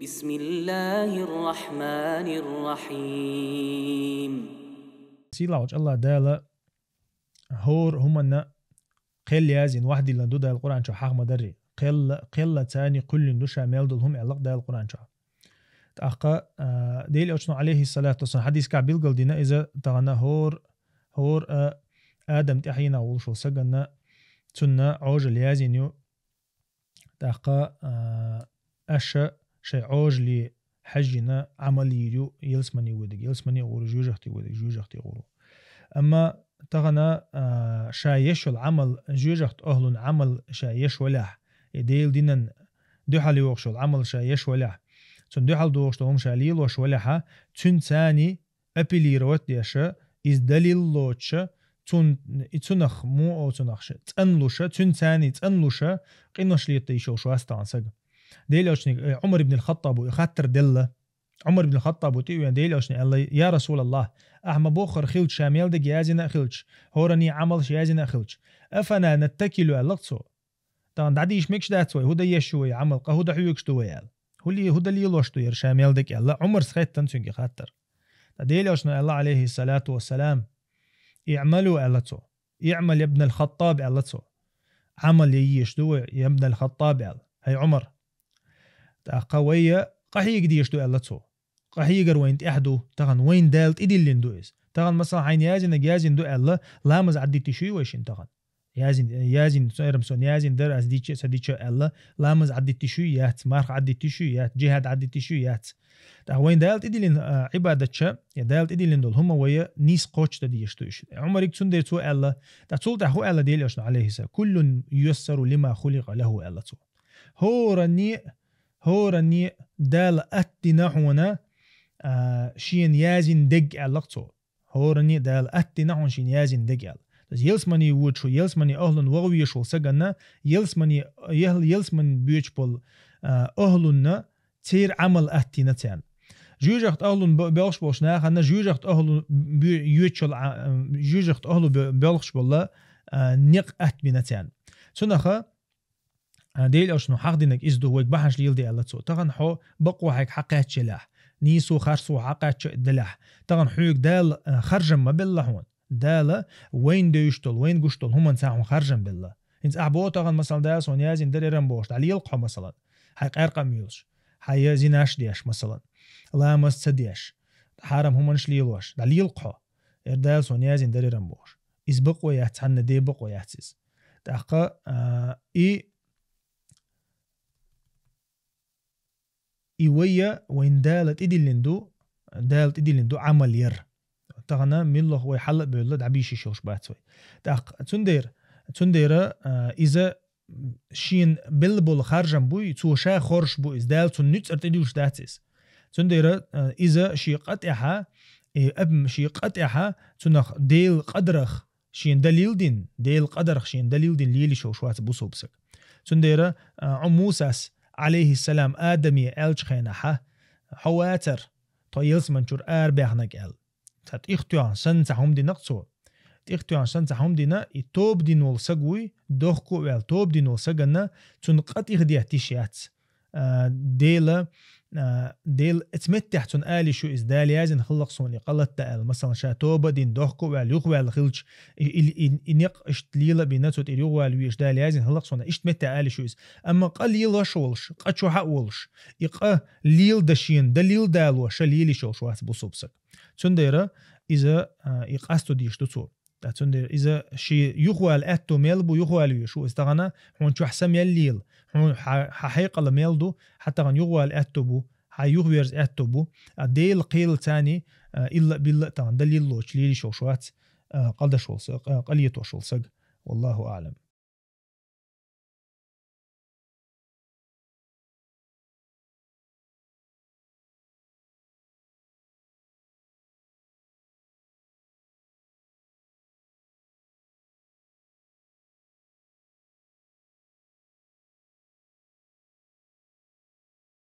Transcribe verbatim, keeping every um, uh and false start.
بسم الله الرحمن الرحيم. Сийлахьчу Аллах Дала хӀора хӀуманна кхел яздина вахдиллина ду Дала Къуръан чу, хьаха ма-дарри. Кхелла, кхелла царна кхоьллина ду ша мел долу хӀума аьлла Дала Къуръан чу. ТӀаккха, а, Делан Элчано, алейхиссалату вассалам, хьадисехь билгалдина иза тахана хӀора, хӀора, а, Адам тӀаьхьенах волуш волу саганна цунна Ӏожалла яздина ю. ТӀаккха, а, аша шайн Ӏожалле хьаьжжина Ӏамал йийр ю, ялсамане воьдург ялсамане гӀур ву, жоьжахате воьдург жоьжахате гӀур ву. Амма тахана, а, ша еш йолу Ӏамал, жоьжахатин охӀлун Ӏамал ша еш валахь, и Делан динан дуьхьал йогӀуш йолу Ӏамал ша еш валахь, цунна дуьхьал догӀуш долу хӀума ша лелош валахьа, цуьнан царна апеллировать деша, иза далил лоцуша, цун-, и цунах муо цунах ша, цӀанлуша, цуьнан царна цӀанлуша, къинош летта йиш йолуш вац тахана сага. Делан Элчане, э, Ӏумар ибн ал-Хаттабо и хаттар делла. Ӏумар ибн ал-Хаттабо тӀе а веана Делан Элчане аьлла: «Я Расулаллах, ахьа ма боххура хилча, ша мел дерг яздина а хилча, хӀоранна Ӏамалш яздина а хилча, афала наттакилу», аьлла цо. Тахана дӀадийша мегаш дац вай, хӀун дан еш ю вай Ӏамал, къа хӀун дан хьоьгуш ду вай аьлла. ХӀун ле-, хӀун дан лелош ду яра ша мел дерг аьлла, Ӏумарс хеттана цуьнга хаттар. Ткъа Делан Элчано аьлла, алейхиссалату вассалам: «Иъмалу», аьлла цо. «Иъмал, я ибн ал-Хаттаб», аьлла цо. Ӏамал яйеш ду вай, я ибн ал-Хаттаб аьлла. ХӀай Ӏумар. ТӀаккха вай къахьега дезаш ду аьлла цо. Къахьегар вайна тӀехь ду, тахана вайна Дала тӀедиллина ду иза. Тахана, масала, хьайна яздинарг яздина ду аьлла, ламаз Ӏаддитта йиш юй вай шина тахана? Яздина, яздина, цо эрам сон яздина дара, ас дича а, ца дича а аьлла, ламаз Ӏаддитта йиш юй? Яц. Марха Ӏаддитта йиш юй? Яц. Джихад Ӏаддитта йиш юй? Яц. ТӀаккха вайна Дала тӀедиллина, а, Ӏибадат ша, я Дала тӀедиллина долу хӀума вай нийса кхоччуш дан дезаш ду иштта. Ӏумарга цундела цо аьлла, ткъа цул тӀаьхьа хӀун аьлла Делан Элчано, алейхиссалам? «Куллун юяссару лима хуликъа лаху», аьлла цо. ХӀоранна, хӀоранна Дала аттина хьуна, а, шена яздина дерг аьлла цо. ХӀоранна Дала аттина хьуна шена яздина дерг аьлла. Иза ялсамане воьдуш ву, ялсамане охӀлун ваха везаш волу саганна, ялсамане, ял-, ялсамане боьдуш болу, а, охӀлунна церан Ӏамал аттина царна. Жоьжахатин охӀлун бо-, боьлхуш болчу нахана жоьжахатин охӀлун бо-, йоьдуш йолу, а, жоьжахатин охӀлу бо-, боьлхуш болу, а, некъ атта бина царна. Цунаха, а, Делан Элчано хьахдинарг иза ду, вайга бахьанаш леладе аьлла цо. Тахана хьо бакъо хьайга хьакхаьчча елахь, нийсо харцо хьакхаьчча делахь, тахана хьоьга Дала, а, харжам ма белла хьуна. Дала вайна девзаш долу, вайна гуш долу хӀуманца хьуна харжам белла. ХӀинца ахь боху тахана, масалан, Дала суна яздина дара эрам бохуш, дӀалелакх хьо, масалан, хьайн къаьркъам йолуш, хьайн зинаш деш, масалан, ламаз ца деш, хьарам хӀуманаш лелош, дӀалелакх хьо. Эр Дала суна яздина дара эрам бохуш. Иза бакъо яц, цхьанна де бакъо яц иза. ТӀаккха, а, и, и вайя, вайна Дала тӀедиллина ду, Дала тӀедиллина ду Ӏамал яр. Тахана муьлхха вай хьала а бевлла, дӀабийшиш йолуш бац вай. ТӀаккха цундела, цундела, а, иза шена белла болу харжам буй, цо ша хоржуш бу иза, Дала цунна нуьцкъара тӀедуьллуш дац иза. Цундела, а, иза шен къа тӀехьа, э, аб-, шен къа тӀехьа цунах Делан къадарах шена далил дина, Делан къадарах шена далил дина лелаш йолуш вац бусалба саг. Цундела, а, Ӏу Мусас, алейхиссалам, Адаме аьллачу хенахьа: «Хьо вацара тхо ялсаман чуьра арабаьхнарг», аьлла. Цхьа тӀехтоьхна санна цхьа хӀума динарг цо. ТӀехтоьхна санна цхьа хӀума дина, и тоба дина волу саг вуй, дохко а ваьлла, тоба дина волу саганна цунна къа тӀехдеттиш яц. А, Дела, а, Дела эца меттехь цунна алиш ю иза, Дала яздина хиллакх суна и къа латта аьлла. Масалан, ша тоба а дина, дохко а ваьлла, юхаваьлла хилча, и, и, и, и некъ иштта лела а бина, цу тӀера юхавала везаш, Дала яздина хиллакх суна, иштта меттехь алиш ю иза. Амма къа лелош а волуш, къа чохьа а волуш, и къа леладан шена далил дало ша лелаш йолуш вац бусалба саг. Цундела иза, а, и къасто дийш ду цо. Ткъа цундела иза шен юхавала аьтто мел бу, юхавала везаш ву иза тахана, хьуна чохь са мел лела, хьуна хьа-, хьан хьекъал мел ду, хьан тахана юхавала аьтто бу, хьан юхаверза аьтто бу, а Делан кхелаца, а, илла а билла а тахана далил лоцуш лелаш йолуш вац, а, къа деш волу са-, къа-, къа летош волу саг. Валлаху аълам.